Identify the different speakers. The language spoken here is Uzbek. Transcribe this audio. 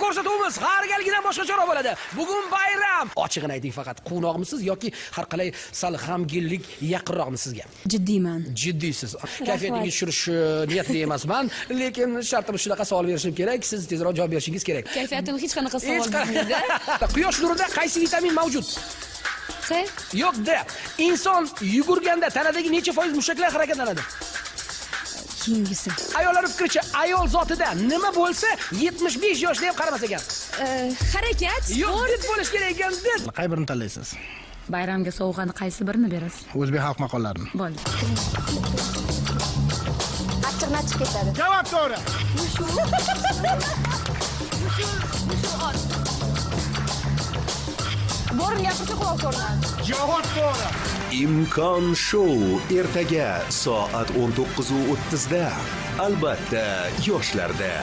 Speaker 1: ko'rsatuvimiz har galgidan boshqacharoq bo'ladi. Bugun bayram. Ochig'ini ayting, faqat quvnoqmisiz yoki har qalay sal g'amginlik yaqinroqmi sizga?
Speaker 2: Jiddiyman.
Speaker 1: Jiddiysiz. Kayfiyatingizni tushirish niyatida emasman, lekin shartimiz shunaqa savol berishim kerak, siz tezroq javob berishingiz kerak.
Speaker 2: Kayfiyatim hech qanaqa savol bermaydi.
Speaker 1: Quyosh nurida qaysi vitamin mavjud?
Speaker 2: C.
Speaker 1: Yo'q, D. Inson yugurganda tanadagi necha foiz mushaklar harakatlanadi?
Speaker 2: Keyingisi.
Speaker 1: Ayollar fikricha, ayol zotida nima bo'lsa 75 yoshda ham qaramas ekan.
Speaker 2: Harakat,
Speaker 1: sport. Yo'q, deb bo'lish kerak ekan, deb.
Speaker 3: Qay birini tanlaysiz?
Speaker 4: Bayramga sovg'ani qaysi birini berasiz?
Speaker 3: O'zbek xalq maqollarini.
Speaker 4: Bo'ldi.
Speaker 5: Achchiqdan chiqib ketadi.
Speaker 3: Javob to'g'ri.
Speaker 5: Bo'rin gapirsa quloq ko'rinadi.
Speaker 3: Javob to'g'ri.
Speaker 6: Imkon shou ertaga soat 19:30 da. Albatta, yoshlarda.